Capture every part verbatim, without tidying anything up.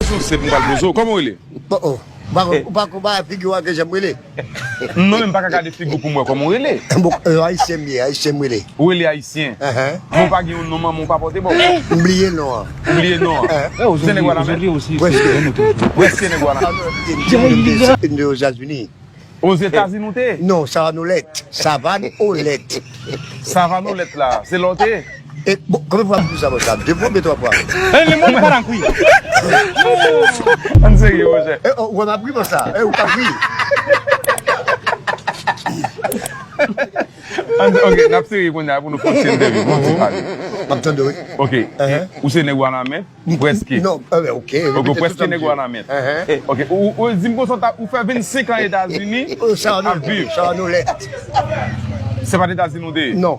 kesyon senp m pral poze w. Kòman w rele? Bon, oh. Ou pa konn, ou pa konn ba figi w a ke jan m rele? Non, men m pa ka gade figi w pou m wè kòman w rele. Bon, euh, Ayisyen m ye, Ayisyen m rele. Ou rele Ayisyen? Ahn. Men w pa gen yon non manman w pa pote ba w? M bliye non an. Ou bliye non an? Ahn. Ou se nèg Wanament? Prèske. Prèske nèg Wanament. Ah, non, m te, m te, m te Ozetazini. Ozetazini w te? Non, Savanolèt. Savanolèt. Savanolèt la, se la w te? E, bon, konbyen fwa m di w sa, bon, sa? De fwa oubyen twa fwa? E, le monde part en couille. Ann serye, monchè. E, oh, ou wè m ap ri, bon, sa. E, ou p ap ri. Ann, ok, n ap serye kounye a pou nou fè yon ti entèvyou, fè yon ti pale. M ap tande, wi. Ok, ou se nèg Wanament? Prèske. Non, eh ben, ok. Ok, ou prèske nèg Wanament. Ok, ou, ou di m konsa, ou fè vennsenk an Etazini ap viv. Sa nou lè. Se pa t Etazini ou te ye? Non.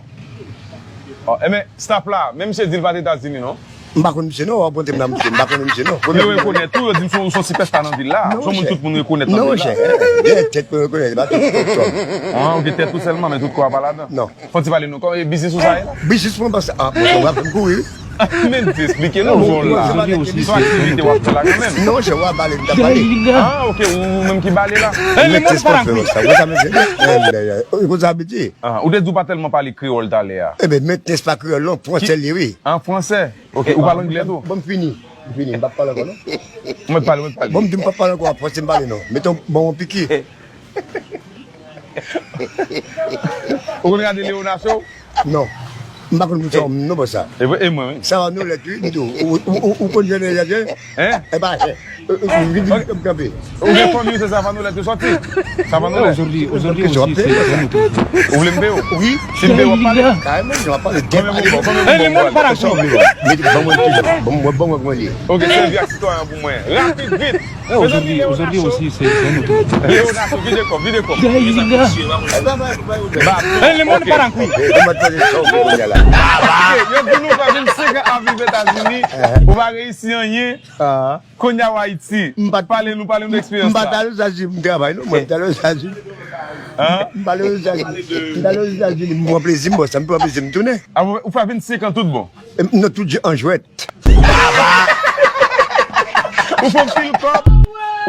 Oh, enben, staff la, men misye di l pa t Etazini, non? M pa konn misye, non, w ap montre m nan misye, m pa konn misye, non. Yo rekonèt ou, yo di m se yon, se yon sipèsta nan vil la. Se yon moun tout moun rekonèt nan vil la. Non, monchè, gen tèt mwen rekonèt, se pa tout kò. Ah, ok, tèt ou sèlman, men tout kò a pa ladan. Non. Fò ti pale nou, kòman e biznis ou sa ye la? Biznis mwen pa sa. Ah, bon, w ap fè m kouri, wi. Men di, eksplike nou, jan w la. Se yon aktivite w ap fè la kanmenm. Non, monchè, w ap pale, m t ap pale. Ah, ok, ou menm ki bale la. Mèt tès pa fè sa. Ou sa mèt tès. Ou konn sa vle di? Ah, ou te di w pa tèlman pale kreyòl talè a. Eben, mèt tès pa kreyòl, non, fransè l ye, wi. An fransè? Ok, ou pale anglè tou? Bon, m fini. M fini, m p ap pale ankò, non. Mwen pale, mwen pale. Bon, m di m p ap pale ankò, an fransè m pale, non. Mete yon, bon, yon piki. Ou konn gade Leona Show? Non. M pa konn moun sa, non, bon sa. E vre, e mwen, wi. Sa va nou lèt, wi, m di w. Ou, ou, ou, ou konn jan lèt, wi? Hein? E pa, eh, eh, eh, vin, vin, kanpe. Ou gen fanmi ou se Savanolèt yo sòti? Savanolèt. Aujourd'hui, aujourd'hui aussi, c'est un autre. Ou vle m peye w? Wi. Si m peye w, w ap pale? Kareman, jan w ap pale. Konbyen pou m ba w? Konbyen pou m ba w? Mete, ban mwen pil. Ban mwen, ban mwen kòman l ye. Ok, sèvi ak sitwayen pou mwen. Rapid, vit. Mezanmi, Leona Show. Leona Show, vide kò, vide kò. Ba, eh, le monde part en couille. Ok, yo di nou fè vennsenk an ap viv Etazini, ou pa reyisi anyen. Kounye a w Ayiti. Pale nou, pale nou de eksperyans la. M pa t al Ozetazini pou m travay, non. Mwen, m t al Ozetazini. M t al Ozetazini. M t al Ozetazini, m pran plezi m, bon, sa m pran plezi m tounen. Ah, ou fè vennsenk an tout bon? Non, tout an jwèt. Ou fè anpil kòb,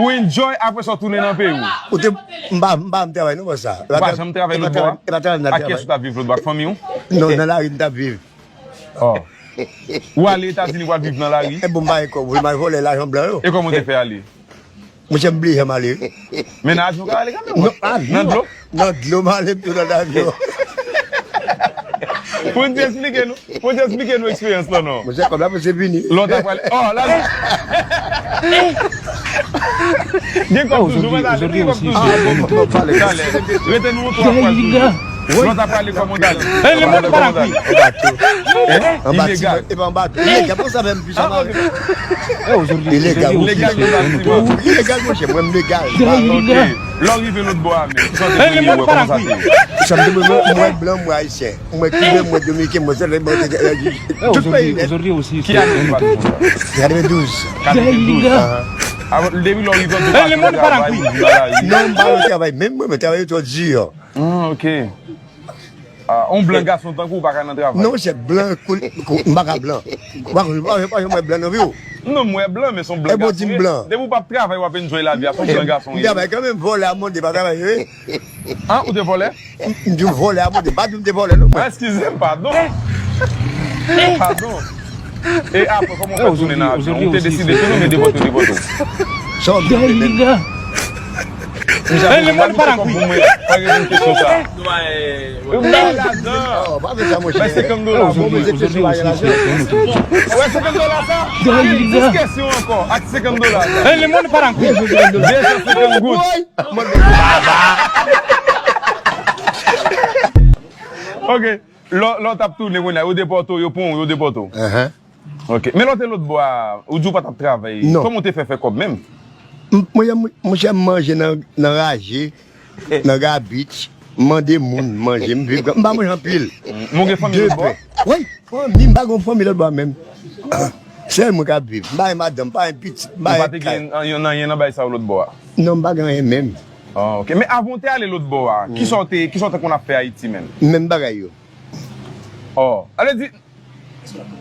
ou enjoy, apre sa w tounen nan peyi w. Ou te, m pa, m pa, m travay non, bò sa. Ou pa janm travay lòt bò a? E pa travay m t ap travay. Ak kiyès ou t ap viv lòt bò a? Ak fanmi w? Non, nan lari m t ap viv. Oh. Ou ale Etazini pou al viv nan lari? E bon, m pa gen kòb, wi, m al vòlè lajan blan yo. E kòman w te fè ale? Monchè, m bliye jan m ale, wi. Men nan avyon w ka ale kanmenm. Non, avyon. Nan dlo? Nan dlo m ale, m tou nan avyon. Pou n te eksplike nou, pou n te eksplike nou eksperyans lan, non. Monchè, kòb la prese fini. Lè w ta prale, oh, la, gen kòb toujou, mwen ta di, gen kòb toujou. Ah, bon, bon, bon, pale. Talè. Rete nou yon twa fwa toujou. Lè w ta prale kòman w t ale? Eh, le monde part en couille. An bato. Ilegal. E pa an bato. Ilegal, pou sa menm, pi sa mare. Ilegal, wi. Ilegal, monchè, mwen m legal. Ok. Lè w rive lòt bò a menm, ki sòti pou ye, kòman sa te ye? Sa m te mwen, mwen blan, mwen ayisyen. Mwen kiben, mwen dominiken, mwen sèl, mwen tout peyi nèt. Ki ane ou te pati konsa? Katrevendouz. Katrevendouz. Depi lè w rive an tou, ou pa jwenn travay, ou viv nan lari? Non, m pa jwenn travay. Menm mwen, mwen travay twò di. Ah, ok. Ah, yon blan gason tankou w pa ka nan travay. Non, monchè, blan, kou, kou, m pa ka blan. Ou pa, ou pa, ou pa janm wè blan nan vi w? Non, m wè blan, men se yon blan gason w ye. Depi w p ap travay, w ap enjoy lavi a, se yon blan gason w ye. M travay kanmenm, vòlè a mande pa travay, wi. Ah, ou te vòlè? M, m di w vòlè a mande, pa di m te vòlè, non, mwen. Ah, eskize m, padon. Padon. E apre, kòman w fè tounen nan avyon? Ou te deside tounen oubyen depòte w, depòte w? Sa w vle menm? Hey, le monde part en couille. Pa reponn kesyon sa. Yo ba w lajan. Bay senkant dola. Bon, mwen se kesyon pa gen lajan. Wè senkant dola sa? Dis kesyon ankò ak senkant dola sa. Hey, le monde part en couille. De san senkant goud. Ok. Lè, lè w t ap tounen kounye a, yo depòte w, yo pran w, yo depòte w. Ok. Men lè w te lòt bò a, ou di w pa t ap travay. Non. Kòman w te fè fè kòb menm? M, mwen, mwen, monchè, m manje nan, nan raje, nan gabich, m mande moun manje, m viv, m pa manje anpil. Men w gen fanmi lòt bò a? Wi, fanmi, m pa gen fanmi lòt bò a menm. Sèl mwen k ap viv. M pa gen madanm, m pa gen pitit, m pa gen kay. Ou pa te gen anyen nan bagay sa yo lòt bò a? Non, m pa gen anyen menm. Ah, ok. Men avan w te ale lòt bò a, kisa w te, kisa w te konn ap fè Ayiti menm? Menm bagay yo. Oh, ale di.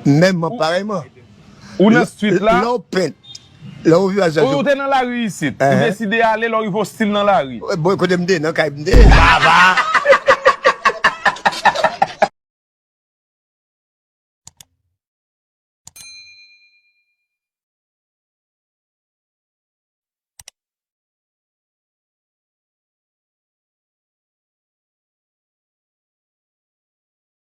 Menm mwen, parèyman. Ou nan street la? Lè w pent, Lè ou vin a Zanjo. Ou te nan lari isit. Ou deside ale, lè w rive ostil nan lari. Bon, kote m te, nan kay m te. Baba!